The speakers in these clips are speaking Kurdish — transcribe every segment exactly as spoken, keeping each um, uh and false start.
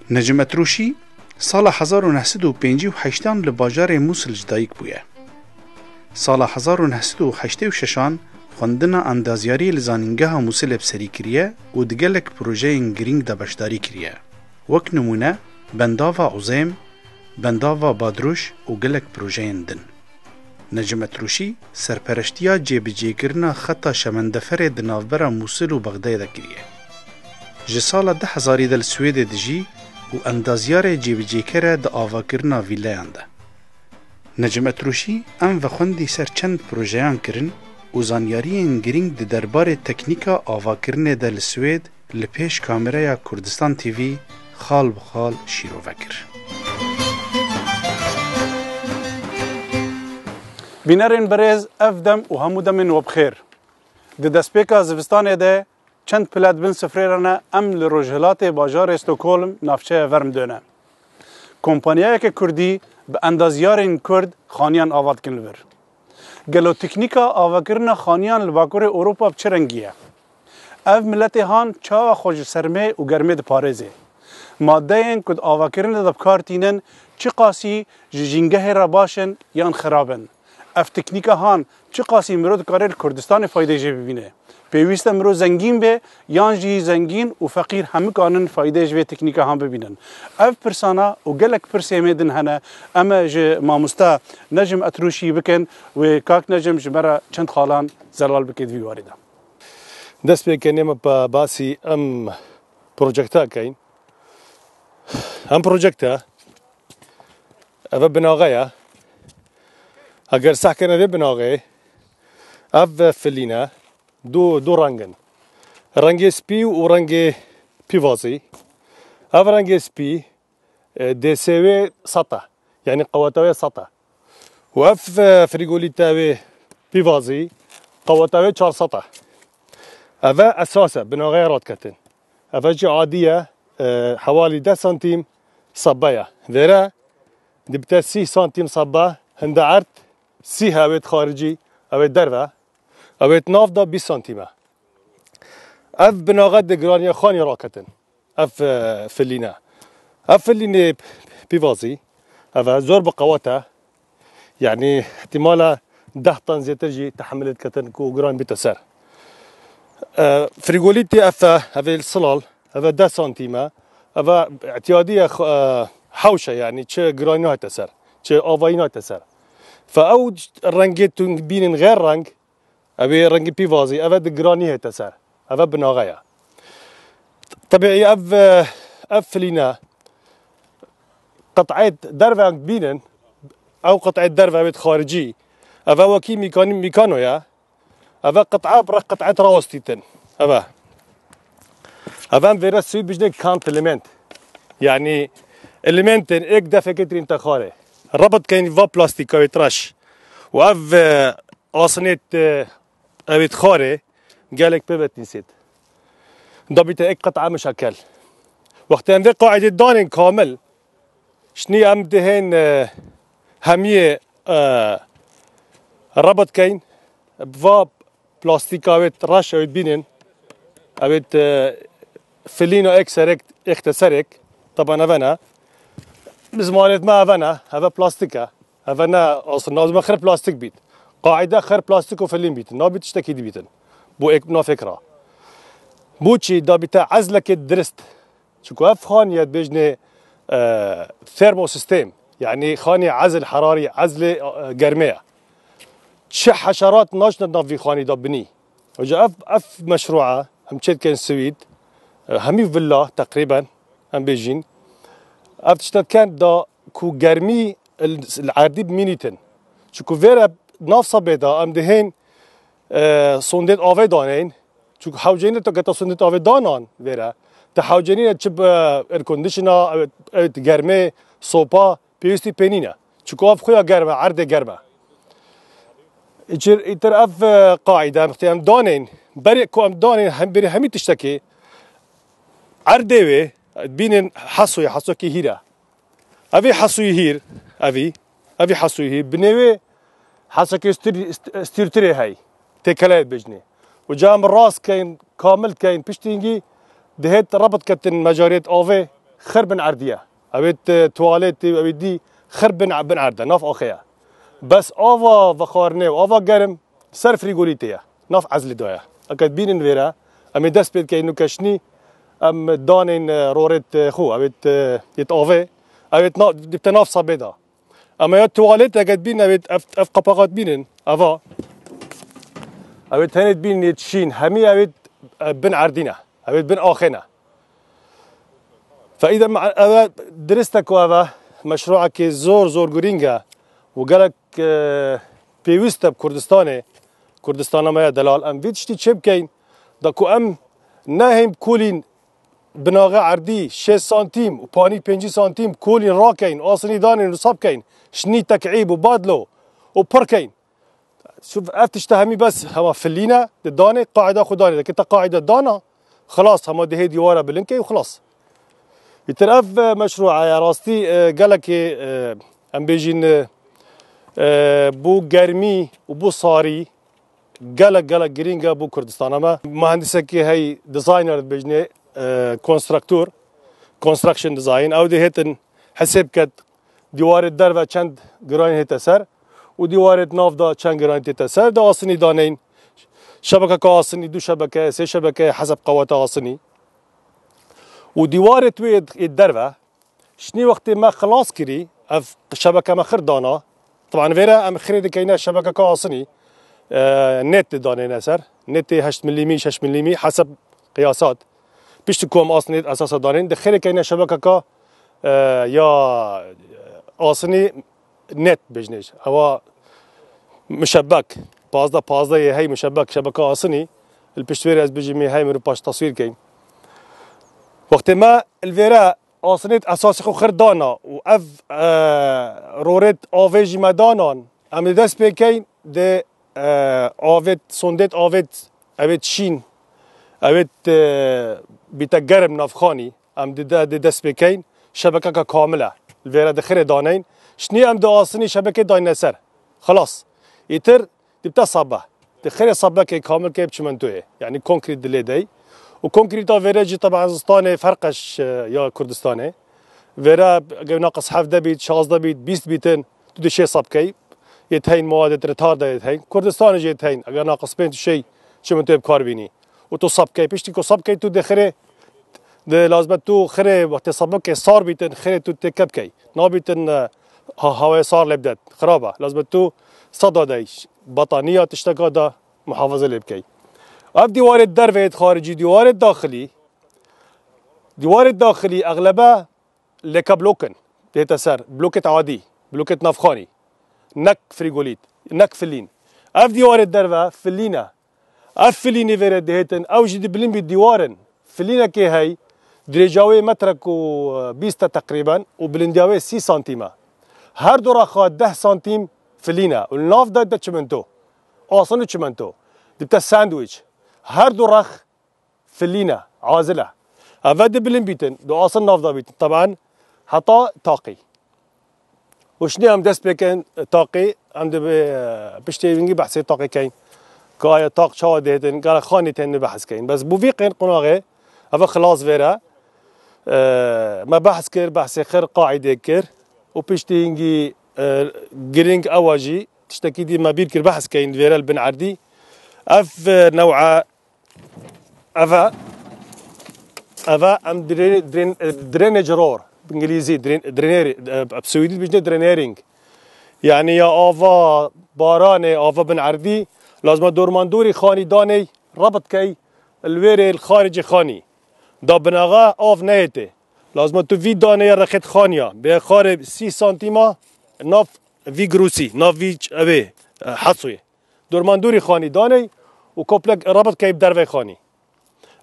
Necim Etrûşî sala hezar û neh sed û pêncî û heştan li bajarê Mûsil ji dayik bûye. Sala hezar û neh sed û heştê û şeşan xwendina endazyariyê li Zanîngeha Mûsilê bi serî kiriye û di gelek projeyên girîng de beşdarî kiriye. Wek nimûne, Bendava Uzêm, Bendava Badrûş û gelek projeyên din. Necim Etrûşî serpereştiya cêbicêkirina xeta şemendeferê di navbera Mûsil û Bexdayê de kiriye. Ji sala du hezarî de li Swêdê dijî û endazyarê cêbicêker e di avakirina vîleyan de. Necim Etrûşî em vexwendî ser çend projeyan kirin û zanyariyên girîng di derbarê teknîka avakirinê de li Swêd li pêş kameraya Kurdistan T V xal bi xal şîrove kir. Bînerên birêz, ev dem û hemû demên we bi xêr. Di destpêka zivistanê de çend pile di bin sifrê re ne, em li rojhilatê bajarê Stockholm, navçeya Värmdö ne. Kompanyayeke kurdî bi endazyarên kurd xaniyan ava dikin li vir. Gelo teknîka avakirina xaniyan li Bakurê Ewropa bi çi rengî ye? Ev miletê han çawa xwe ji sermê û germê diparêzê? Madeyên ku di avakirinê de bi kar tînin çiqasî ji jîngehê re baş in yan xirab in? Ev teknîka han çiqasî mirov dikare li Kurdistanê faydeyê jê bibîne? Pêwîst e mirov zengîn be yan jî zengîn û feqîr hemû kanin faydeyê ji vê teknîka han bibînin? Ev pirsana û gelek pirsê me din hene, em ê ji mamoste Necim Etrûşî bikin, wê kak Necim ji me re çend xalan zelal bike di vî warî de. Dest pê kenê me pe basî em projekta keyn. Em projekte, ev e binaxe ye. Eger seh kene vê binaxê, ev filîne du, du reng in. Rengê spî û rengê pîvazî. Ev rengê spî, e, D S wê sed e. Yanî qeweta wê sed e. Û ev, e, frîgolîte wê pîvazî qeweta wê çar sed e. Ev e esas e, binaxeya radiketin. Ev e jî adî ye, e, hewalî deh santîm sebbe ye. Vêre dibite sî santîm sebbe, hinde erd sî hewêt xaricî, ewêt derve, ewêt nav da bîst santîm e. Ev binaxe di giraniya xanî raketin. Ev, e, filîne. Ev filînê pîvazî, ev e zor bi qewet e. Yanî ihtimala deh tan zêtir jî tehemilê diketin ku giran bîte ser. E, frîgolîtê ev e, ev ê silal, ev e deh santîm e. Ev e îtiyadî ye, e, hewş e, yanî çi giranî nayte ser, çi avayî nayte ser. Fe ew rengê tu bînin xêr reng, ew ê rengî pîvazî, ev e di giranî hête ser. Ev e binaxe ye. Tebîî ev, ev filîne qit'eyê derve bînin, ew qit'eyê derve wêt xaricî, ev e wekî mîkanî-, mîkano ye. Ev e qit'e bi rex qit'e rawestîtin. Ev e. Ev em vêre sivî bijne kant element. Yanî elementên êk defekê tirîn te xarê. Rebit keyn va plastîka wêt reş. Û ev, e, asinêt, e, ewêt xarê gelek pê vetînsêt. Dabîte êk qit'e mişekel. Wextê em vê qaîdê danên kamil, şinî em dihên, e, hemiyê, e, rebit keyn, va plastîka wêt reş ewêt bînin, ewêt, e, filîna êk serek, êk te serek, teban eve ne. Bi zimanêt me eve ne, eve plastîk e. Eve ne aslında, lazim e xir plastîk bît. Qaîde xir plastîk û filîn bît. Nabît tiştekî dî bîtin. Bu ek-, na fikra. Bu çi dabîte ezlekê dirist. Çunku ev xaniye dibêjne, e, thermosystem, yanî xanî ezl herarî, ezlê, e, germê ye. Çi heşerat naçine nav vî xanî de binî. Oca ev, ev meşrûa em çêdikin Swîd, e, hemî villa teqrîben em bêjîn. Ev tişte dikin da ku germî li, li erdî bimînîtin. Çunku vêre nav sebê de em dihên, e, sondêt avê danên. Çunku hewceyîne te geta sondêt avê danan vêre. Te hewceyîne çi bi air conditioner, ew, ew germê, sopa, pêwîstî pê nîne. Çunku ev xuya germ e, erdê germ e. Îçir, îtir ev, e, qaîde em, em danên. Berê ku em danên hem berê hemî tiştekê erdê wê, bînin hesoyê, hesokê hîr e. Evî hesûyî hîr, evî, evî hesûyî hîr, binê wê hesekê stîr-, st-, stîrtirê hey, têkeleyê dibêjinê. Û ca em rast keyn, kamil keyn, piştî hingî dihêt rebit ketin mecariyet avê, xir bin erdî ye. Ewêt, e, tuwaletê, ewêt dî xir bin, bin erde, nav axê ye. Bes ava vexwarinê û ava germ ser frîgolîtê ye, nav ezlê de ye. Eket bînin vêre, em ê dest pê dikeyin û keşnî, em danên, e, rorêt, e, xwe, ewêt, e, yêt avê, ewêt na-, dipte nav sabê de. Ama ya tuwalet eket bîn, ewêt ev, ev qapaqat bînin, eva. Ewêt henêt bînin yêt şîn, hemî ewêt, e, bin erdî ne, ewêt bin axê ne. Fe îde me-, eve dirist e ku eve meşruekê zor, zor girîng e û gelek, e, pêwîst e bi Kurdistanê, Kurdistana me ya delal. Em vî tiştî çê bikeyin, da ku em nehên kolîn binaxe erdî şêst santîm û panî pêncî santîm kolîn rakeyin, asinî danên û sap keyin, şinî tek'îb û badlo û pir keyin. Şuf, ev tişte hemî bes hema filîne, di danê qaîda xwe danê, deke te qaîda dana, xilas, hema dihê dîwara bilind key û xilas. Îtir ev, e, meşrû e, rastî, e, gelekê, e, em bêjîn, e, e, bû germî û bû sarî gelek, gelek girîng e bû Kurdistana me. Muhendisekî hey designer dibêjinê, e, konstruktor, construction design, ew dê hêtin hesêb ket, dîwarê derve çend giranî hête ser û dîwarê nav de çend giranî tête ser, de asinî daneyn. Şebekeka asinî, du şebeke, sê şebeke, heseb qeweta asinî. Û dîwarê tu yê, yê derve, şinî wextê me xilas kirî, ev şebeke me xir dana. Taban vêre em xirê dikeyne şebekeka asinî, e, net didanêne ser. Netê heşt milîmî, şeş milîmî, heseb qiyasat. Piştî ku em asinê esasa danên, di xirê keyne şebekeka, e, ya asinî net bêjinê. Ewa muşebbek, pazdeh pazdeh yê hey muşebbek, şebeka asinî, li pişt vêrê ez bijîmî hey min paş taswîr keyn. Wextê me li vêre asinêt esasê xwe xir dana û ev, e, rorêt avê jî me danan, em li dest pê keyn di, e, avêt, sondêt avêt, evêt şîn, evêt, e, bîte germ navxanî, em di de, di dest pê keyn, şebekeka kamil e. Li vêre di xirê daneyn, şinî em di asinî şebekê dayne ser. Xilas. Îtir Dipte sabe. Di xirê sabekê kamil kê bi çimentoyê. Yanî konkrît dilê dey. Û konkrîta vêre jî teba zistanê ferqeş, e, ya Kurdistanê. Vêre eger naqis hevde bît, şazde bît, bîst bîtin, tu dişê sabkey. Yê teyn muadê retarda yê teyn. Kurdistanê jî yê teyn. Eger naqis pênc tu şey çimentoyê bi kar bînî. Û tu sabkey. Piştî ku sabkey tu di xirê Di lazim e tu xirê wextê sabikê sar bîtin, xirê tu têke bikey. Nabîtin, e, ha-, hawayê sar lê bidet. Xirab e. Lazim e tu seda dey, bataniya tişteka da muhafaza lê bikey. Ev dîwarê derve yê xaricî, dîwarê daxilî, dîwarê daxilî exlebe lêke blok in. Dihête ser, blokêt adî, blokêt navxanî. Nek frîgolît, nek filîn. Ev dîwarê derve filîn e. Ev filînê vêre dihêtin, ew jî di bilind bî dîwar in. Filînekê hey, dirêja wê metrek û bîst e teqrîben û bilindiya wê sî santîm e. Her du rexa deh santîm filîn e û li nav de de çimento. Asin û çimento. Dibite sandwich. Her du rex filîn e, azil e. Eve di bilind bîtin, du asin nav de bîtin. Teben heta taqî. Û şinê em dest pê kin taqê, em dibê, e, piştê wingî behsê taqê keyn. Ka ya taq çawa dihêtin, gere xanê tên behs keyn. Bes bû vî qên qonaxê, eve xilas vêre. E, me behs kir, behsê xir qaîdê kir. Û piştî wingî, e, girîng ewa jî, tiştekî dî me bîr kir, behs keyn vêre li bin erdî. Ev, e, new'a Eve, eve em dre-, dren-, drainage roar, bi îngilîzî dren-, dreneri, e, bi swêdî dibêjine drenering. Yanî ya ava baranê, ava bin erdî, lazim e dormandorî xanî daney, rebit key, li wêrê li xaricê xanî. Da binaxa av neyê tê. Lazim e tu vî daneye rexêt xaniya, bê xarê sî santîma, nav vî girûsî, nav vî ç-, evê, e, hesuyê. Dormandorî xanî daney û komplek rabit keyb dervey xanî.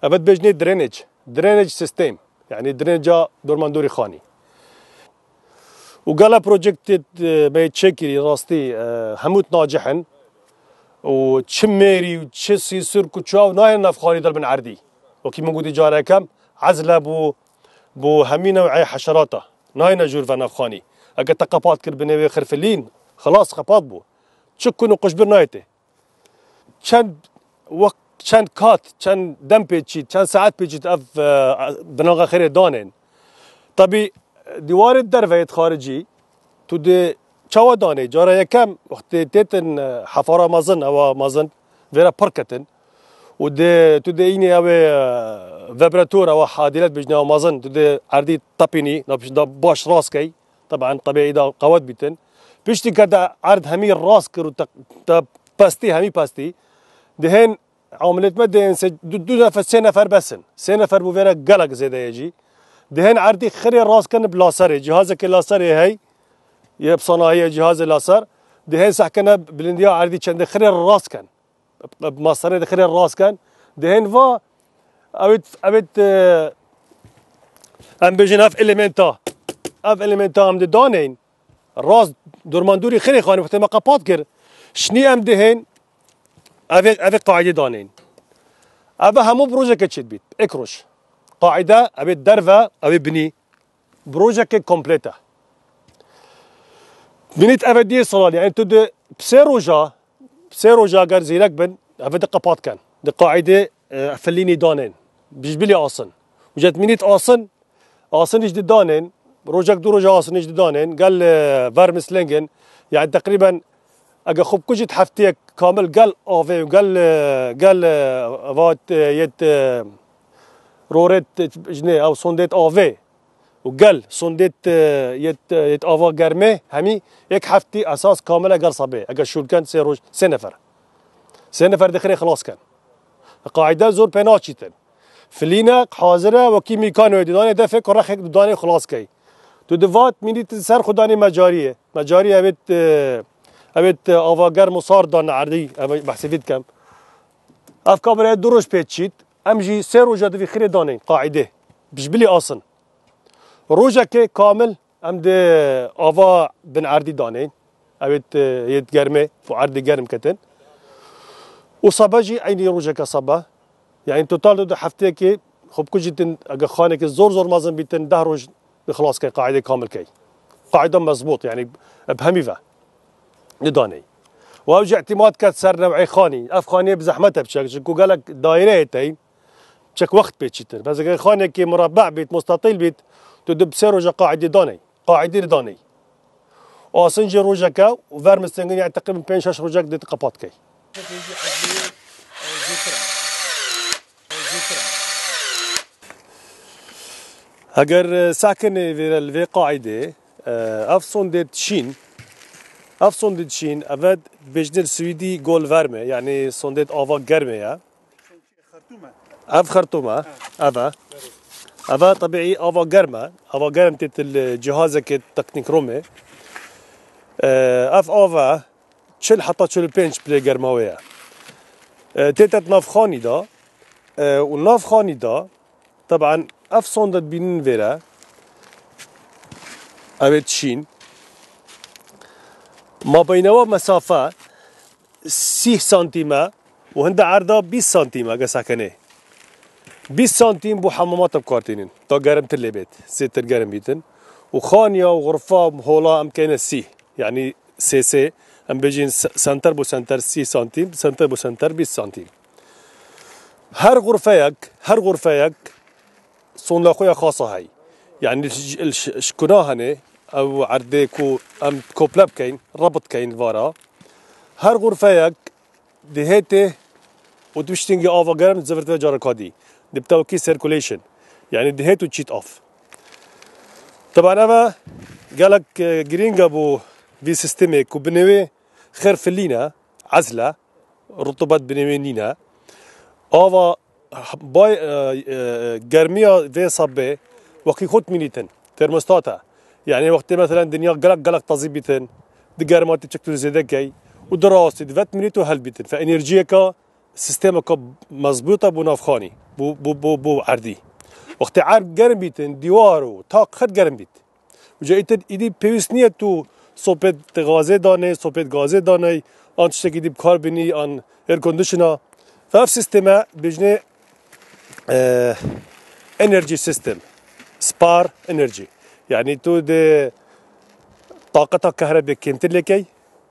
Eve dibêjinê drainage. Drainage system. Yanî drainage'a dormandorî xanî. Û gala projektê, e, me çêkirî rastî, e, hemû nacih in. Û çi mêrî û çi sîsir ku çaw nayên nav xanî der bin erdî. Wekî min gotî carekem, ezle bû, bû hemî new'ê heşerata. Nayêne jûr ve nav xanî. Eke te qepat kir binê wê xirfilîn, xilas qepat bû. Çi kun û quşbir nayê tê. Çend wext, çend kat, çend dem pê çît, çend saet pê çît ev, e, binaxa xêrê danên. Tabî, dîwarê derve yê xaricî, tu dê çawa danê? Cara yekem, wextê têtin, e, hefara mezin, ewa mezin, vêre pir ketin. Û dê, tu dê înê ew ê, e, vibrator, ewa hadîlet bijne, ewa mezin, tu dê erdî tepînî, na pişt da baş rast key. Taban, tebîî da qewet bîtin. Piştî ke de erd hemî rast kir û te, te pestî, hemî pestî. Dihên Ameliyat me dihên se du, du nefer, sê nefer bes in. Sê nefer bû vêre gelek zêde ye jî. Dihên erdî xirê rast kin bi laserê. Cihazekê laserê hey, yê bi sanayiyê cihazê laser. Dihên sehkene bilindiya erdî çendê xirê rast kin. Bi masterê de xirê rast kin. Dihên va, ewêt, ewêt, e, em bêjin ev elementa. Ev elementa em didanên. Rast dormandûrî xirê xanî wextê me qepat kir. Şinî em dihên evê, evê qaîdê danên. Eve hemû bi rojeke çêdibît. Êk roj. Qaîde evê derve, evê binî. Bi rojeke komplete. Binît eve diyê solan. Yani tu di sê roja, sê roja ger zîrek bin, eve di qepat ken. Di qaîdê, e, filînî danên. Bijbilî asin. Ucet minît asin, Asin jî didanên, rojek du roja asin jî didanên, gel, e, ver mislengin. Yani teqrîben ege xwe bikujit hefteyek kamil gel avê û gel, e, gel, e, vat, e, yet, e, roret, e, jinê ew sondêt avê û gel sondêt, e, yet, e, yet ava germê hemî yek heftî esas kamil e gel sebê. Ege şûl ken sê roj, sê nefer. Sê nefer dixirê xilas ken. Qaîde zor pê naçîtin. Filînek hazir e, wekî mîkanoyê didanê defê ku rexek didanê xilas key. Tu di vat mînî tu ser xwe danî mecariyê. Mecarî evêt, e, evêt, e, ava germ û sar dan erdî, ev behsê vî dikem. Ev kamera du roj pê çît, em jî sê roja divî xirê danên, qaîdê. Bijbilî asin. Rojekê kamil Em di ava bin erdî danên. Ew ê di, yê di germê û erdê germ ketin. Û sebe jî eynî rojeke sebe. Yani total de hefteyekê xwe bikujîtin, ege xanekê zor zor mezin bîtin, deh roj di xilas key, qaîdê kamil key. Qaîda mezbût, yani bi hemî ve didanê. Û ew jî îtîmat ket ser new'ê xanî. Ev xaniyê bi zehmet e biçek, ji ku gelek daîreyê tey. Çek wext pê çîtir. Bes eger xanekê murabbe bît, mustatîl bît, tu di sê roja qaîdê daney. Qaîdê li daney. Asin jî rojeke û ver mistengin, yani teqrîben pênc şeş rojek dê tu qepat key. Eger, e, sekinê vêre li vê qaîdê, e, ev sondêt şîn, ev sondêt şîn, eve bêjinê li Swîdî gol verme, yani sondêt ava germe ye. Ev xertûm e. Ev e. Ev e tebîî ava germ e. Ava germ tê til cihazekê teknîk romê. E, ev av e çil heta çil û pênc pilê germa wê ye. E, tê te navxanî de. E, û navxanî de, teban ev sonde dibînin vêre. Ev ê dişîn. Mabeynewa mesafe sîh santîm e û hinde erda bîst santîm e, ege sekenê. Bîst santîm bo hemama te bi kar tînin, ta gerimtir lê bêt, zêtir germ bîtin. Û xaniya û xurfa hola em keyne sîh, yanî sê sê, em bêjin se-, senter bo senter sîh santîm, senter bo senter bîst santîm. Her xurfeyek, her xurfeyek sonda xwe ya xasa hey. Yani ji, ji, ji kuna hene, ew erdê ku em kople bikeyn, rebit keyn vara. Her xurfeyek dihêtê û tu piştîngî ava germ zivirtve careka dî. Dibte wekî circulation. Yani dihêt û çît av. Teban eve gelek, e, girîng e bo vî sistemê ku binê wê xêr filîne, ezle, rutubet binê wê nîne. Ava bay, e, e, germiya vê sabê wekî xwe dimînîtin. Termostat e. Yani wextê meselen dinya gelek gelek tazî bîtin, di germatî çek tu zêde key û di rastî di vet minît û helbîtin. Fe enerjiyeka, sistemeka mezbût e bo navxanî, bo, bo, bo, bo erdî. Wextê erd germ bîtin, dîwar û taq xet germ bît. Uca îtir îdî pêwîst niye tu sopêt gazê danê, sopêt gazê daney, an tiştekî dî bi kar bînî, an air conditiona. Ve ev sisteme bêjinê, e, energy system, spar energy. Yani tu dê taqeta kehrebê kêmtir lêkey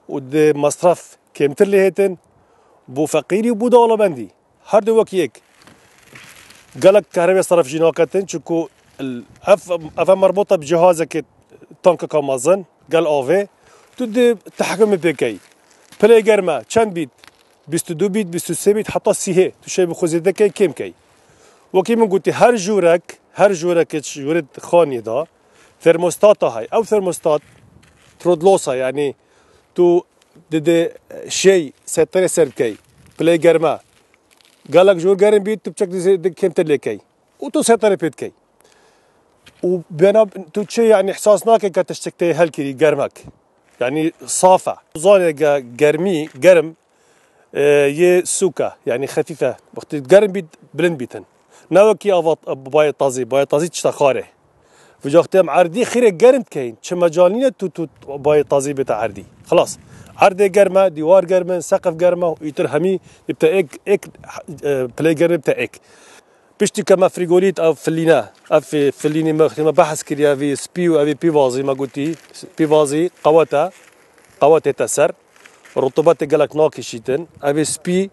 û dê masraf kêmtir lê hêtin, bo feqîrî û bo dewlemendî. Her du wekî yek. Gelek kehrebe seref jî naketin, çunku Ev, ev e merbûta bi cihazekê tankeka mezin, gel avê. Tu dê tehkimê pê key. Pilê germe çend bît? Bîst û du bît, bîst û sê bît, heta sîhê. Tu şêy bi xwe zêde key, kêm key. Wekî min gotî, her jûrek, her jûrek ji jûrê xaniyê de termostata hay. Ew termostat trodlosa, yanî tu didê şêy seterê ser bikey. Pilê germe. Gelek jûr germ bît, tu biçek dizê di kêmtir lê key. Û tu seterê pê dikey. Û bena tu çi, yanî, ihsas nake ke tiştek tê helkirî germek. Yanî saf e. Zanê ge-, germî, germ, e, yê sûk e. Yanî xefîf e. Wextê germ bît, bilind bîtin. Ne wekî ava, bayê tazî. Bayê tazî tişta xarê. Vêca wextê em erdî xirê germ dikeyin. Çi mecal nîne tu, tu bayê tazî bête erdî. Xilas. Erdê germ e, dîwar germ in, seqif germ e, îtir hemî bite êk, êk, e, pilê germ bite êk. Piştî ke me frîgolît ev filîne, ev fi-, filînî me, me behs kiriye, vî spî û evî pîvazî me gotî, pîvazî qewet e, qewet tête ser, rutubetê gelek nakişîtin. Evê spî,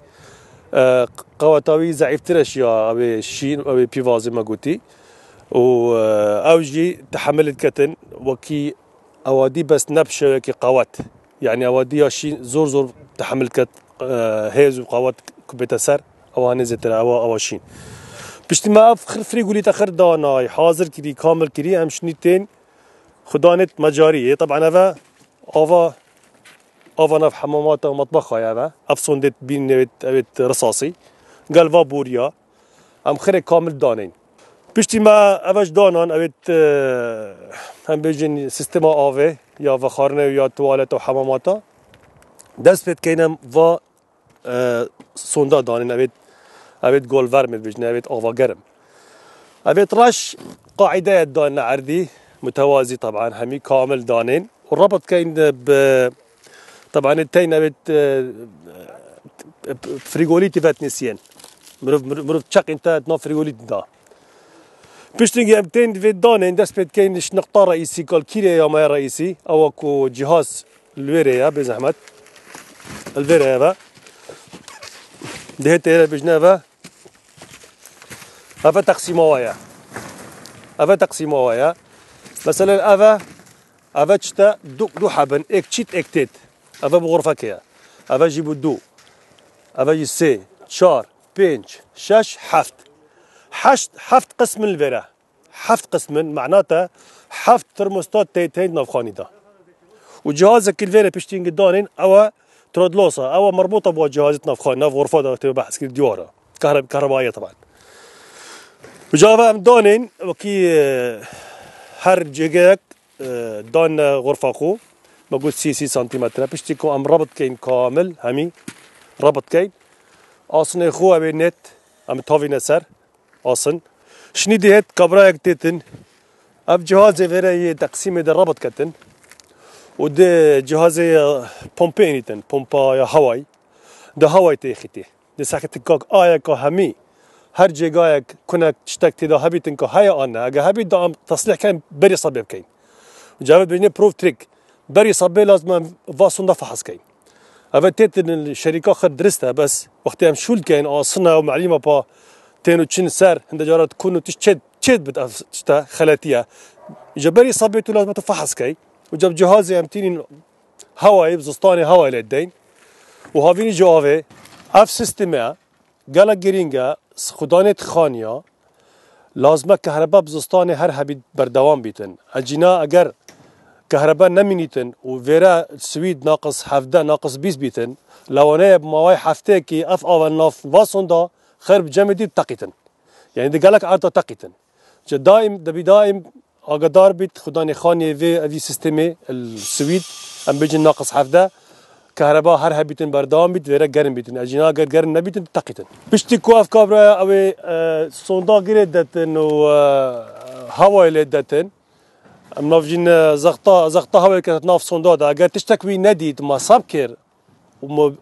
e, qeweta wî zeîftir e ji ya evê şîn, evê pîvazî me gotî. Û, e, ew jî tehemil diketin, wekî ewadî bes ne bi şewekî qewet. Yanî ewadî ya şîn zor zor tehemil ket, e, hêz û qewet ku bête ser, ewa nê zêtir e, ewa, ewa şîn. Piştî me ev xir-, frîgolî te xir danay, hazir kirî, kamil kirî, em şinî tên xudanêt mecarî. Yê teb'en ev e ava, ava nav hemamata û metbexa ye ev e. Ev sondêt bîn newêt, ewêt risasî. Gel va boriya. Em xirê kamil danên. Piştî me eve ji danan, ewêt, e, em bêjin sîstema avê ya vexwarine ya tuwalet û hemamata. Dest pê dikeyn em va, e, sonda danên, ewêt, ewêt golvermê dibêjin, ewêt ava germ. Ewêt reş qaîdeye danine erdî, mutewazî teb'en hemî kamil danên. Û rebt keyn bi, tebanê teyn evêt, e, frîgolîtî vetnêsiyên. Mirov, mirov, mirov çeqîn te nav frîgolîtî da. Piştî em tên vê danên dest pê dikeyn ji niqta reîsî, kalkîrê ya me reîsî, ewa ku cihaz li wê rê ye, bê zehmet. Li vê rê ye ve. Dihê têre bijne ve. Eve teqsîma wa ye. Eve teqsîma wa ye. Mesela eve, eve çite du, du hebin, êk çît, êk têt. Eve bi xurfekê ye. Eve jî bi du. Eve jî sê, çar, pênc, şeş, heft. Heşt, heft qismin li vêre. Heft qismin, mena te heft termostat tê, tê navxanî de. Û cihazekî li vêre piştî hingî danên, ew e trodlosa, ew e merbûta bi cihazê navxanî, nav xurfa de tê behs kir diyar e. Kahre-, kahrebayê taban. Ji ava em danên, wekî, e, her cêgeyek, e, dan xurfa xwe, me got sî, sî santîmetre. Piştî ku em rebit keyn kamil, hemî rebit keyn. Asinê xwe ew ê net, em tavîne ser, asin. Şinî dê het kabrayek têtin. Ev cihazê vêre yê teqsîmê de rebit ketin. Û di cihazê, e, pompê enîtin, pompa ya hewayî. Di hewayî tê xîtê. Di sexetikak ayeka hemî, her cêgayek kunek tiştek tê de hebîtin ka heye an ne. Eger hebît da em teslîh keyn berî sebê bikeyn. Cavit bêjinê proof trick. Berî sebê lazim em va sonda fehs keyn. Eve têtin şerîka xir dirist e, bes wextê em şûl keyn, asina û melîma pa tên û çin ser, hinde cara dikun û tişt çêt, çêt bit ev tişte xeletiye. Ji berî sebê tu lazim tu fehs key. Û cem cihazê em tînin hewayê, zistanê hewayê lê deyn. Û havînî ji avê. Ev sisteme gelek girîng e, xudanê dixaniya. Lazim e kehreba bi zistanê her hebî berdewam bîtin. Ecîna eger kehreba nemînîtin û vêre swîd naqis hevdeh, naqis bîst bîtin, lewaneye bi mawayê hefteyekî ev ava nav va sonda xer bi cemê dî teqîtin. Yanî di gelek erda teqîtin. Ji daîm, debî daîm agadar bît, xudanê xaniyê vê evî sistemê li swîd, em bêjin naqis hevdeh, kehreba her hebîtin berdewam bît, vêre germ bîtin. Ecîna eger germ nebîtin, teqîtin. Piştî ku ev kabraya ew ê, e, sonda girê detin û, e, hewayê lê detin, em navjîn, e, zexta, zexta hewayê ke nav sonda de. Eger tiştek wî nedît, me sab kir û me,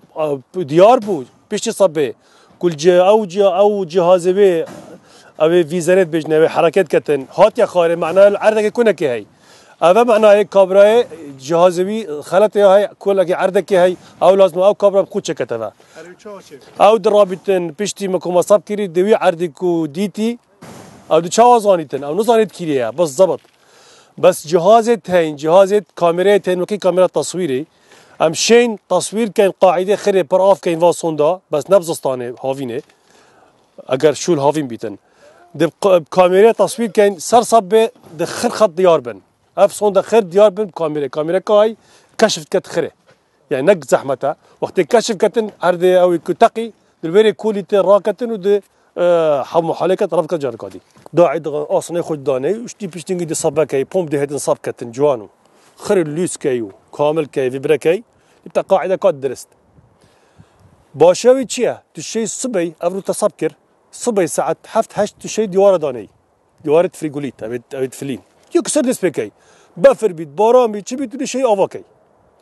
e, diyar bû, piştî sebê, ku li ci-, ew ci-, ew cihazê wê, ew ê vîzerê dibêjin, ew ê hereket ketin, hatiye xwarê, mena li erdekê kunekê hey. Eve menayê kabrayê cihazê wî xeletê ya hey, kulekê erdekê hey, ew lazim e ew kabra bi xwe çêkete ve. Ew dirabîtin piştî me ku me sab kirî, di wî erdî ku dîtî, Ew di çawa zanîtin? Ew nizanît kîrê ye. Bes zebit. Bes cihazê teyn, cihazê kamerayê teyn, wekî kamera taswîrê. Em şên taswîr keyn, qaîdê xirê pir av keyn va sonda. Bes ne bi zistanê, havînê. Eger şûl havîn bîtin. Di q-, kamerê taswîr keyn, ser sab bê, di xir xet diyar bin. Ev sonda xir diyar bin bi kamerê. Kamera kay keşif ket xirê. Yani ne zehmet e. Wextê keşif ketin, erdê ew ê ku teqî, di wêrê kolî tê raketin û di, e, hemû halê ket, revke carika dî. Daî di asnê xwe danê, û ştî piştîngî di sabekey, pom dihêtin sab ketin, ciwan û xir lûs key û kamil key, vîbre key, îta qaîde kat dirist. Başa wî çi ye? Tu şey sibey, ev rû te sab kir, sibey saet heft heşt tu şey dîwara daney. Dîwarê frîgolît, ev ê, ev ê filîn. Yek ser dest pê key. Befir bît, baran bît, çi bît, tu dê şey ava key.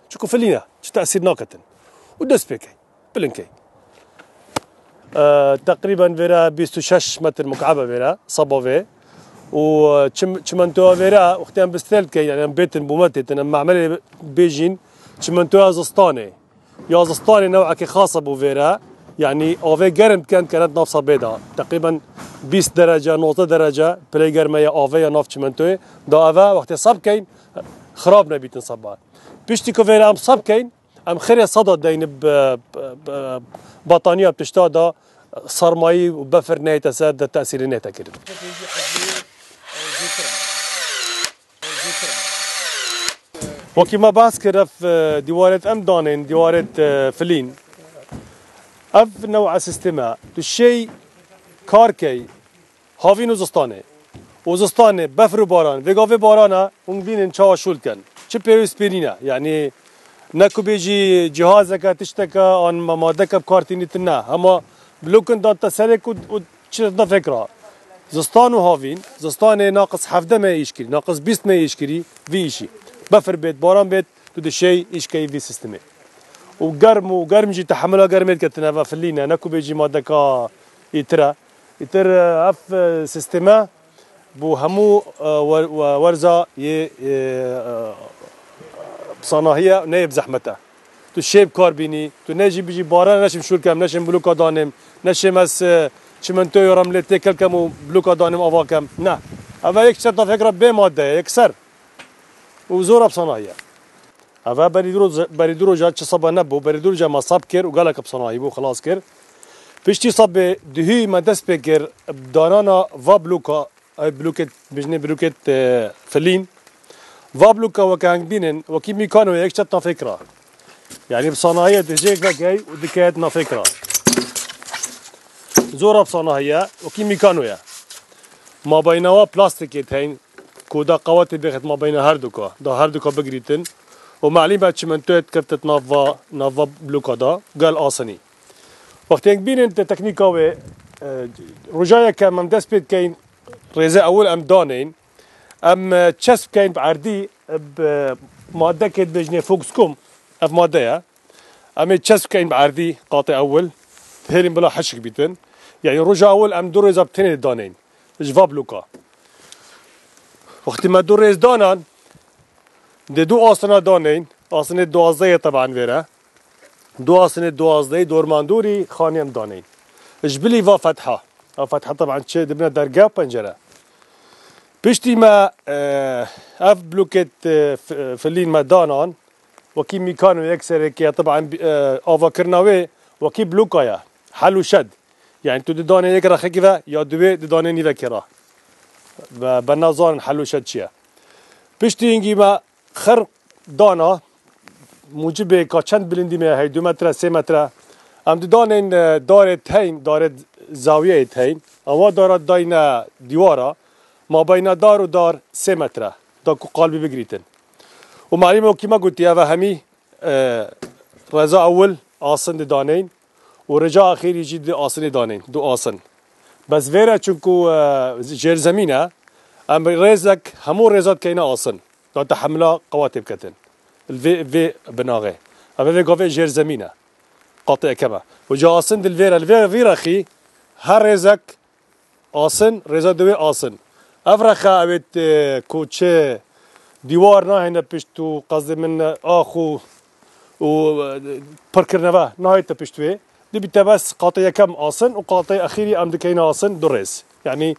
Çiku filîn e, çi tesîr naketin. Û dest pê key. Bilind key. Ee, teqrîben vêre bîst û şeş metr mukebe vêre, seba vê. Û, e, çim-, çimentoya vêre, wextê em bi stêl key, yani em bêtin bûme têtin, em memelê bêjîn, çimentoya zistanê. Ya zistanê newekê xas e bo vêre, yanî avê germ dikin, dikene di nav sebê de. Teqrîben bîst derece, nozdeh derece pilê germe ya avê ya nav çimentoyê. Da eve wextê seb keyn, xirab nebîtin seba. Piştî ku vêre em seb keyn, em xirê seda deyne bi, bi, bi bataniya pişta da sermayî û befir neyte ser de tesîrê neyte kirin. Wekî me behs kir, ev, e, dîwarêt em danên, dîwarêt, e, filîn. Ev new'a sîsteme, tu şey kar key, havîn û zistanê. Û zistanê, befr û baran, vêga vê barana, hûn bînin çawa şûl ken. Çi pêwîst pê nîne, yanî ne ku bêjî cihazeke, tişteke, an ma-, madeke bi kar tînî tune. Hema blokin da te serê ku û çi da fikra. Zistan û havîn, zistanê naqis hevdeh me îş kirî, naqis bîst me îş kirî, vî îşî. Befir bêt, baran bêt, tu dişey îş keyî vî sîstemê. Û germ û germ jî tehemila germê diketine ve filîne, ne ku bêjî madeka îtir e. Îtir, e, ev, e, sîsteme bo hemû, e, wer-, we-, werza yê, e, e, sanahiye ne yê bi zehmet e. Tu şê bi kar bînî, tu ne jî bijî baran neşim şûl kem, neşim bloka danim, neşim ez, e, çimentoyê remlê têkel kem û bloka danim ava kem. Ne. Ev e yek çeta fikra bê madde ye, yekser. Û zor e bi sanahiye. Ev e berî du roz-, berî du roja çi seba nebû, berî du roja me sab kir û gelek bi sanahî bû, xilas kir. Piştî sebê duhî me dest pê kir, danana va bloka, ev blokêt, bijnê blokêt, e, filîn. Va bloka weke heng bînin, wekî mîkano ye, yek çet nafêkra. Yanî bi sanahiye dicêk vekey û dikeyet nafêkra. Zor e bi sanahiye, wekî mîkano ye. Mabeyna wa plastikê teyn, ku da qawetê bêxit mabeyna her duka, da her duka bigirîtin. Û malîm be çimentoyê dikeftit nav va, nav va bloka da, gel asinî. Wextê heng bînin te teknîka wê, e, roja yekem em dest pê dikeyn, rêze ewil em danên, em, e, çesp keyn bi erdî, e, bi madekê dibêjinê Foxcom, ev madde ye. Em ê çesp keyn bi erdî qatê ewil, hêlin bila heşik bîtin. Yanî roja ewil em du rêza bi tenê danên. Ji va bloka. Wextî me du rêz danan, dê du asina danên, asinê duwazdehê teban vêre. Du asinê duwazdehê dormandorî xanî em danên. Ji bilî va fetha. Ev fetha teban çi dibine dergeh pencere. Piştî me, e, ev blokêt, e, f-, filîn me danan, wekî mîkano yek serekê ye, teban, e, avakirina wê wekî bloka ye. Hel û şed. Yani tu didanê yek rexekî ve ya duwê didanê nîvekê re. Ve, ve nazanin hel û şed çi ye. Piştî hingî me xir dana, mucibê ka çend bilindî me hey, du metre, sê metre. Em didanên, e, darê teyn, darê zawiyeyê teyn. Ewa dara dayne dîwara. Mabeyna dar û dar sê metre. Da ku qalbî bigirîtin. Û malîm wekî me gotî, eva hemî, e, reza ewil asin didanên. Û rêca axirî jî di asinê danên, du asin. Bes vêre çunku, e, jêrzemîn e, em rêzek, hemû rêza dikeyne asin. Da te hemla qewatê biketin. Li vê, vê binaxê. Em vê gavê jêrzemîn e. Qatê yekem e. Û ca asin di li vêre, li vê vî rexî her rêzek asin, rêza diwê asin. Ev rexe ewêt, e, ku çi dîwar nahêne pişt û qezdê min, e, ax û, û, e, pirkirine ve nahête pişt wê. Dibîte bes qatê yekem asin û qatê exîrî em dikeyne asin du rêz. Yanî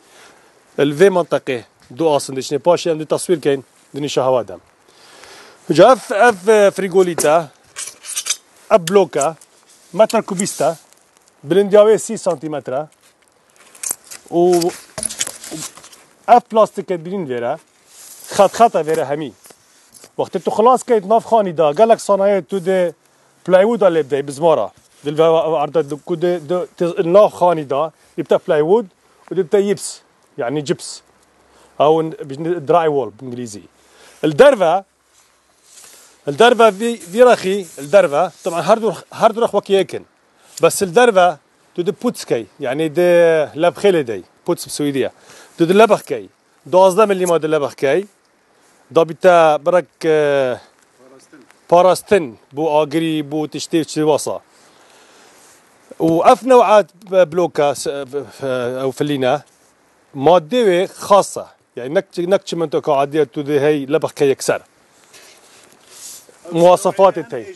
Li vê menteqê du asindê çinê, paşê em dê teswîr keyin di nîşa hewa de. Ca ev, ev, e, frîgolît e, ev blok e, metre kubîst e, bilindiya wê sî santîmetre û, û ev plastîkê dibînin vêre, xet xet e vêre hemî. Wextê tu xilas keyt nav xanî de, gelek sanayê tu dê plywood a lê bidey, bizmara. Dil ve, ve, arda, ku dê, dê, te, nav xanî de, dê bite plywood û dê bite yips, yani cips. Ew in, bijne drywall bi îngilîzî. Li derve, li derve vî, vî rexî, li derve, taban her du, her du rex wekî yek in. Bes li derve, tu dê putz key, yani dê lebxê lê dey, putz bi swîdî ye. Tu dê lebex key, duwazdeh milîma dê lebex key, da bîte birek, e, parastin, bo agirî, bo tiştê çi wasa. Û ev new'a bloka, s-, ew filîne, madê wê xas e. Yani nek, nek çimentoka adî ye tu dê hey lebex ke yekser. Muwasefatê tey.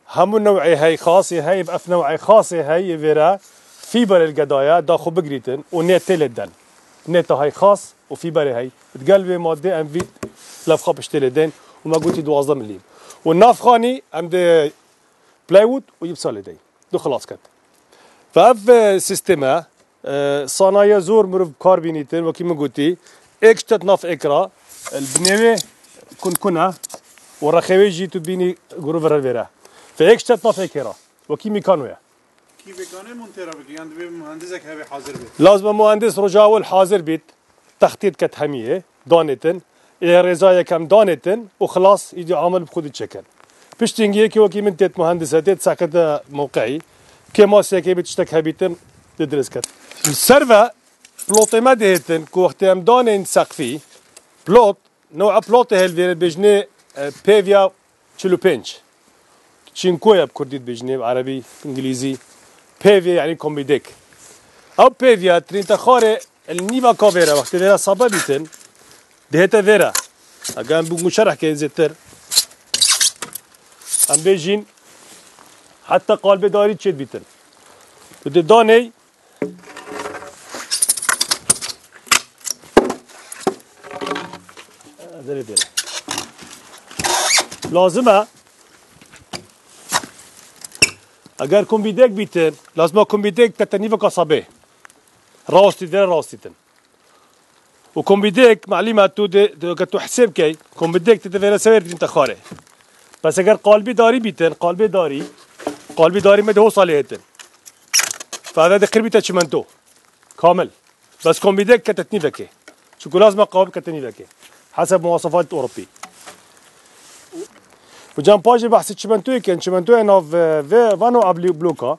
Hemû new'ê hey, xasê hey, ev new'ê xasê hey, yê vêre fîberê li gedaye, da xwe bigirîtin û nê tê lê den. Nê ta hey xas û fîberê hey. Digel vê madê em vî levxa piştê lê den û me gotî duwazdeh milîm. Û navxanî em dê plywood û yipsa lê dey. Du xilas ket. Ve ev, e, sîsteme, e, sanaye zor mirov kar bînîtin, wekî min gotî, êk ştet nav êk ra, e, li binê wê kunkun e û rexê wê jî tu bînî guru virer vêre. Ve êk ştet nav êkê ra, wekî mîkano ye. Kî vê kane montera bike, yan divê muhendisek heve hazir be? Lazim e muhendis roja ewil hazir bît, textît ket hemiyê, danêtin, ê rêza yekem danêtin û xilas, îdî amil bi xwe dî çekin. Piştî hingî yekê wekî min têt muhendise, têt sekete mewqeyî, kêmasiyekê bê tiştek hebîtin, dê dirêz ket. Li ser ve plotê me dihêtin ku wextê em danên seqfî, plot, new'a plotê hel vêre bêjinê, e, pêviya çil û pênc. Çinko ye bi kurdî dibêjinê, bi erebî, bi îngilîzî. Pêvê, yani kombîdêk. Ew pêviya trînte xwarê li nîva ka vêre, wextê vêre sabe bîtin, dihête vêre. Eger em bû şerh keyên zêtir, em bêjîn, heta qalbê darî çêt bîtin. Tu dê daney, Derê derê. Lazim e. Eger kombîdêk bîtin, lazim e kombîdêk te tenî veka sabê. Rawestî derê rawestîtin. Û kombîdêk, malîm e tu de, de, ke tu hesêb key, kombîdêk te devêre sewer din te xare. Bes eger qalbî darî bîtin, qalbê darî, qalbî darî me de ho salê hetin. Fade de qir bîte çimento. Kamil. Bes kombîdêk kete tenî vekê. Çunku lazim e qawib kete tenî vekê. Heseb muwasefat Ewropî. Û can pajê behsê çimentoyê ken, çimentoya nav, e, ve, vano ablî bloka.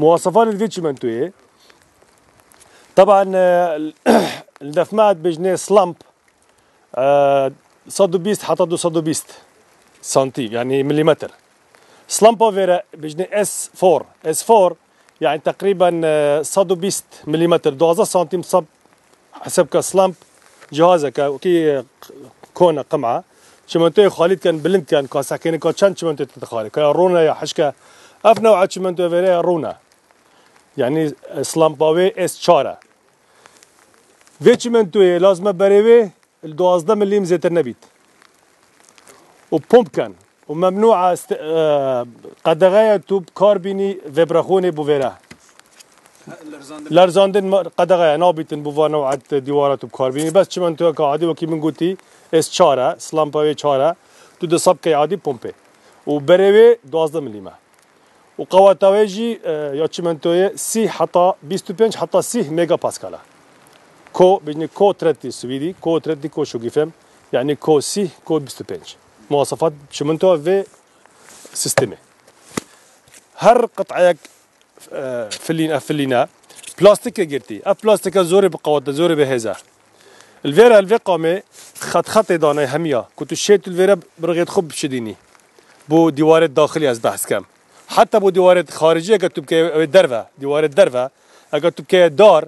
Muwasefanê vê çimentoyê. Taban, e, li def me dibêjinê slump, e, sed û bîst heta du sed û bîst santîm, yani milîmetr. Slumpa vêre bêjinê S four. S four, yani teqrîben, e, sed û bîst milîmetr, duwazdeh santîm sab heseb ke slump cihazeke, wekî, e, kone qima. Çimentoyê xalî dikin, bilind dikin, ka seqîne, ka çend çimentoyê te dixare. Ka ya rûne ya hişke. Ev new'a çimentoyê vêre ya rûne. Yani, e, slumpa wê S çar e. Vê çimentoyê lazim e berê wê li duwazdeh milîm zêtir nebît. Û pomp ken. Û memnû e, qedexe ye tu bi kar bînî vêbrexûnê bo vêre. Lerzandin. Lerzandin me-, qedexe ye, nabîtin bo va new'et dîwara tu bi kar bînî. Bes çimentoyeka adî wekî min gotî, S çar e, slampa wê çar e. Tu dê sab key adî pompê. Û berê wê duwazdeh milîm e. Û qeweta wê jî, e, ya çimentoyê sî heta bîst û pênc heta sî megapascal e. Ko, bêjinê ko tretî swîdî, ko tretî ko şogîfem, yani ko sî, ko bîst û pênc. Muwasefat çimento vê sîstemê. Her qit'eyek, e, filîn, ev filîne, plastike girtî. Ev plastike zorê bi qewet e, zorê bi hêz e. Li vêre, li vê qamê xet xetê dane hemiya, ku tu şê tu li vêre bi rixê xwe bişidînî. Bo dîwarê daxilî ez behs kem. Heta bo dîwarê xaricî, eger tu bikeye ew ê derve, dîwarê derve, eger tu bikeye dar,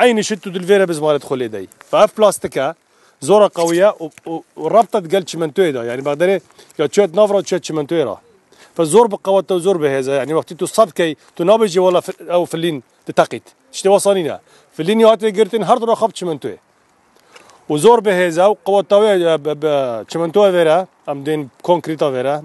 eynî şit tu dil vêre bi zimanê xwe lê dey. Ve ev plastike zora qewî ye û, û, û rabta digel çimentoyê de. Yani bexderê ya çûyet nav ra, çûyet çimentoyê ra. Fe zor bi qeweta û zor bi hêz e. Yanî wextî tu sap key, tu nabêjî wela fi-, ew filîn diteqît. Tiştê wesa nîne. Filînî hatiye girtin her du rexa bi çimentoyê. Û zor bi hêz e û qeweta wê, e, bi, bi çimentoya vêre, em dên konkrîta vêre.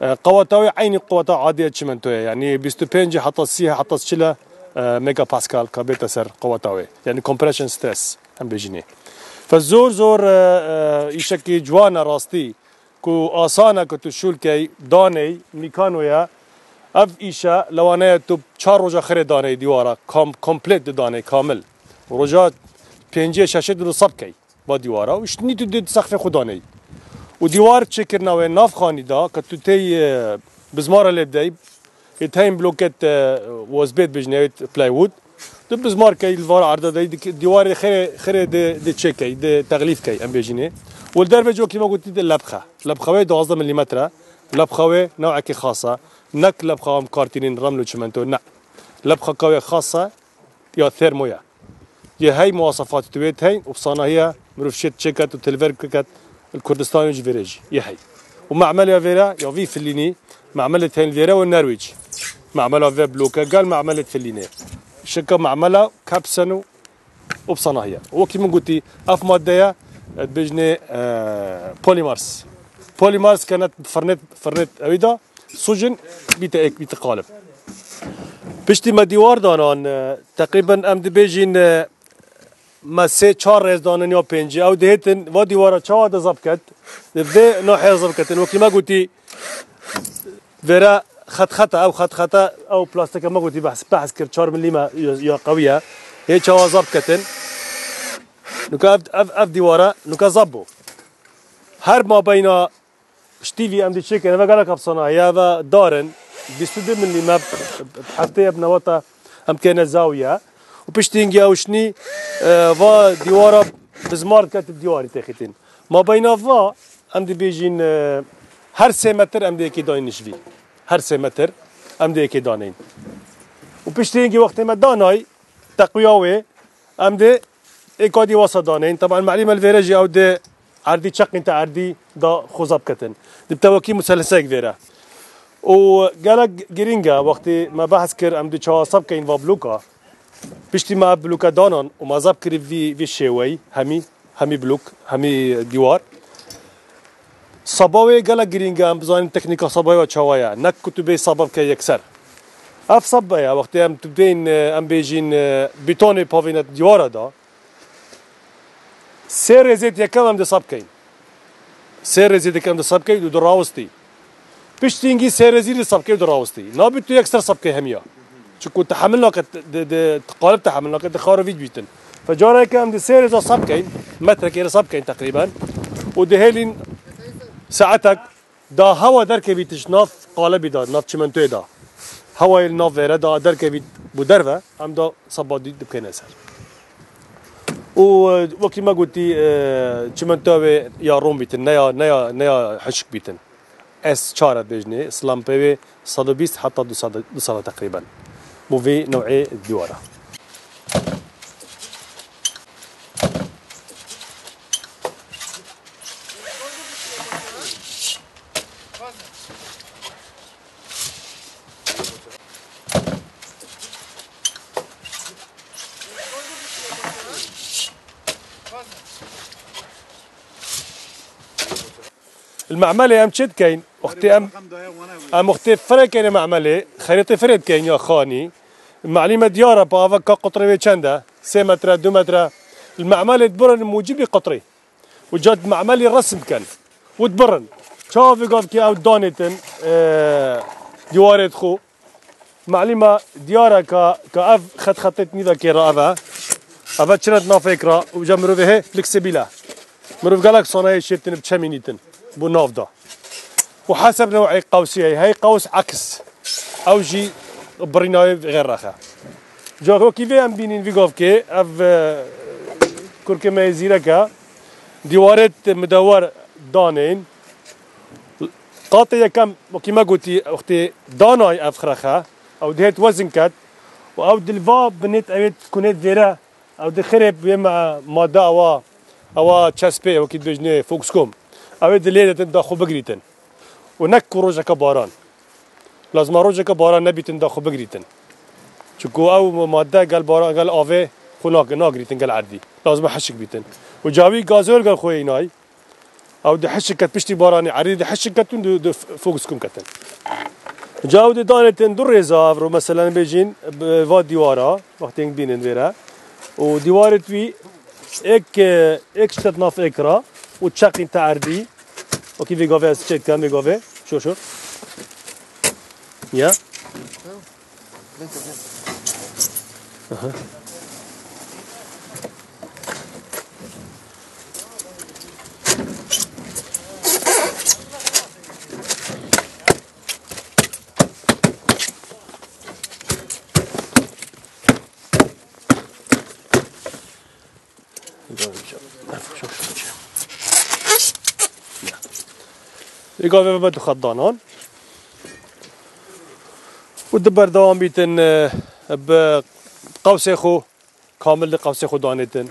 E, qeweta wê eynî qeweta adî ya çimentoyê. Yanî bîst û pênc heta sî heta çil e, e, megapascal ka bête ser qeweta wê. Yanî compression stress em bêjînê. Fe zor zor, e, e, îşekî ciwan e rastî. Ku asan e ku tu şûl key, daney, mîkano ye. Ev îşe lewane ye tu çar roja xirê daney dîwara, kam-, komplet didaney, kamil. Roja pêncê, şeşê tu sap key va dîwara û şinî tu dê sexfê xwe daney. Û dîwar çêkirina wê nav xanî da, ku tu tey, e, bizmara lê bidey, Ê teyn bloket, e, wozbêt bijnê, plywood. Tu bizmar key, li vara erda dey, dik-, dîwarê xirê, xirê de, de çê key, de texlîf key, em bêjînê. Û li derve cokî me gotî de lebxe. Lebxe wê duwazdeh milîmetre. Lebxe wê newekê xas e. Nek lebxa em kartînên reml û çimento, ne. Lebxa ka wê xas e, ya thermo ye. Yê hey muwasafatê tu wê teyn û bi sanahiya mirov şêt çêket û tilver biket li Kurdistanê ji vêrê jî. Yê hey. Û me'melê ya vêre ya vî filînî, me'melê teyn li vêre û Nerwîc. Me'mela vê bloke gel me'melê filînê. Şika me'mela kepsen û, û bi sanahiya. Wekî min gotî, ev madde ye, dibêjinê, e, polymers. Polymers kene firnet, firnet ewî da, Sujin bîte ek, bîte qalib. Piştî me dîwar danan, e, teqrîben em dibêjin, e, me sê çar rêz danin ya pêncî. Ew dihêtin, va dîwara çawa de zab ket, di vê nahê zab ketin. Wekî me gotî, vêre xet xet e, ew xet xet e, ew plastike me gotî behs, behs kir, çar milîme ya, ya qewî ye. Hê çawa zab ketin. Nuka ev, ev, ev dîwara, nuka zab bû. Her mabeyna Piştî vî em dê çêkin, eve gelek hepsanahiye, eve dar in, bîst û du milîme, heftê ev newata em kene zawiye. Û piştî hingî ew şinî, e, va dîwara bizmar diket dîwarî têxîtin. Mabeyna va, em dibêjin, e, her sê metr em dê yekê danîn ji vî. Her sê metr em dê yekê danîn. Û piştî hingî wextê me danay, teqwiya wê, Em dê êka dî wasa danên. Teban melî me li vêre jî ew dê erdî çeqîn te erdî da xwe zab ketin. Di tewekî muselesek vêre. Û gelek girîng e, wextî me behs kir, em dê çawa sab keyin va bloka. Piştî me ev bloke danan û me zab kirî vî, vî şêweyî, hemî, hemî blok, hemî dîwar. Saba wê gelek girîng e, em bizanîn teknîka sabayê we çawa ye. Nek ku tu bê saba bike yekser. Ev saba ye, wextê em tu bên, e, em bêjîn, e, bîtonê pavêne dîwara da. Sê rêzê yekem em di sab keyin. Sê rêzê yekem di sab keyin û di rawistî. Piştî hingî sê rêzî li sab key û di rawistî. Nabî tu yekser sab key hemiya. Çiku tehemil nake, di, di, qalib tehemil nake, di xarivî bîtin. Fe careke em di sê rêza sab keyn, metrekê re sab keyn teqrîben. Û dihêlîn saetek da hewa derkevît ji nav qalibî de, nav çimentoyê de. Hewayê li nav vêre da derkevît bû derve, em da saba dî dibkene ser. Û, e, wekî me gotî, e, çimento wê ya rûn bîtin, ne ya, ne ya, ne ya hişk bîtin. S çar e bêjinê, slam pê wê sed û bîst heta du sed, du sed teqrîben. Bo vê newê dîwara. Li me'melê em çi dikeyn? Wextê em, em wextê firê keyne me'melê, xerîtê firê dikeyn ya xanî. Me'lî me diyar e, pa ava ka qutrê wê çend e? Sê metre, du metre. Li me'melê dibirin mûcibî qutrê. Û ca di me'melî resim dikin. Û dibirin. Çawa vê gavkê ew danêtin, e, dîwarê dixwe. Me'lî me diyar e ka, ka ev xet xetê nîvekê re ev e. Ev e çi ne di navê kira û ca mirovê hê fleksibîl e. Mirov gelek sanayê şêtin bi çemînîtin bo nav da. Û heseb new'ê qewsî heye. Hey qews aks. Ew jî birîna wê xêr rexe. Ca wekî vê em bînîn vî gavkê, ev, e, kurkê me yê zîrek e. Dîwarêt midewer danên. Qatê yekem, wekî me gotî, wextê danay ev xirexe, ew dihêt wezin ket û ew di li va binêt ewêt kunêt vêre, ew di xirê wê me madde ewa, ewa çespê, wekî dibêjinê Foxcom. Ew ê di lê detin da xwe bigirîtin. Û nek ku rojeke baran. Lazim e rojeke baran nebîtin da xwe bigirîtin. Çunku ew madde gel baran, gel avê xwe nak-, nagirîtin gel erdî. Lazim e hişik bîtin. Û cawî gazol gel xwe înay. Ew di hişik ket piştî baranê, erdî di hişik ketin, di, di fokus kum ketin. Ca ew di danê tên du rêza evro, meselen bêjin, bi va dîwara, wextên bînin vêre. Û dîwarê wî ek, ek ştet nav ek ra û çeqîn te erdî. Okî, vê gavê ez çek kem, vê gavê. Şo, şo. Ya. Aha. Ê gavê me du xetdanan. Û di berdewam bîtin, e, bi qewsê xwe, kamil di qewsê xwe danêtin.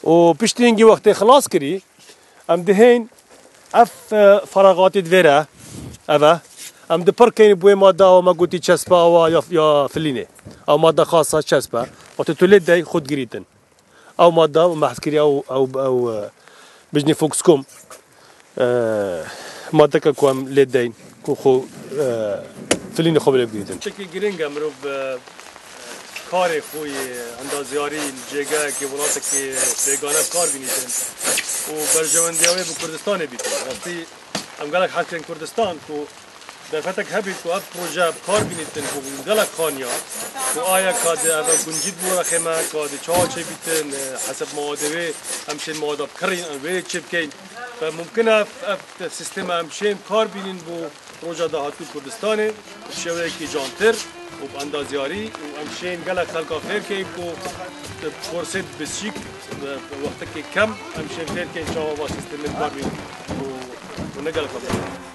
Û piştî hingî wextê xilas kirî, em dihên ev, e, feraxatê di vê re, ev e. Em di pir keyn bi wê madde awa me gotî çespe awa ya, ya filînê. Ew madde xasa çespe. Wextê tu lê dey xwe digirîtin. Ew madde û me hez kiriye ew, ew, ew, e, bijnê Foxcom, e, maddeke ku em lê deyn, ku xwe, e, filînê xwe bi lê bigirîtin. Tiştekî girîng e mirov, e, karê xwe yê endazyarî li cêgehekê, welatekê bêgane bi kar bînîtin û berjewendiya wê bi Kurdistanê bîtin. Rastî em gelek hez tên Kurdistan ku Derfetek hebî ku ev proje bi kar bînîtin ku gelek xaniya ku aya ka di eve guncî bû rexê me ka di çawa çêbîtin, e, hesab mawade wê em şên mawada bikirîn, em wê çê bikeyn. Ve mumkin e ev, ev sîsteme em şên bi kar bînîn bo roja dahatû Kurdistanê bi şêweyekî jantir û bi endazyarî û em şên gelek xelka fêr keyn ku di forsê biçîk, e, wextekê kem em şên fêr keyn çawa va sîstemê bi kar bînîn û, û ne gelek xwe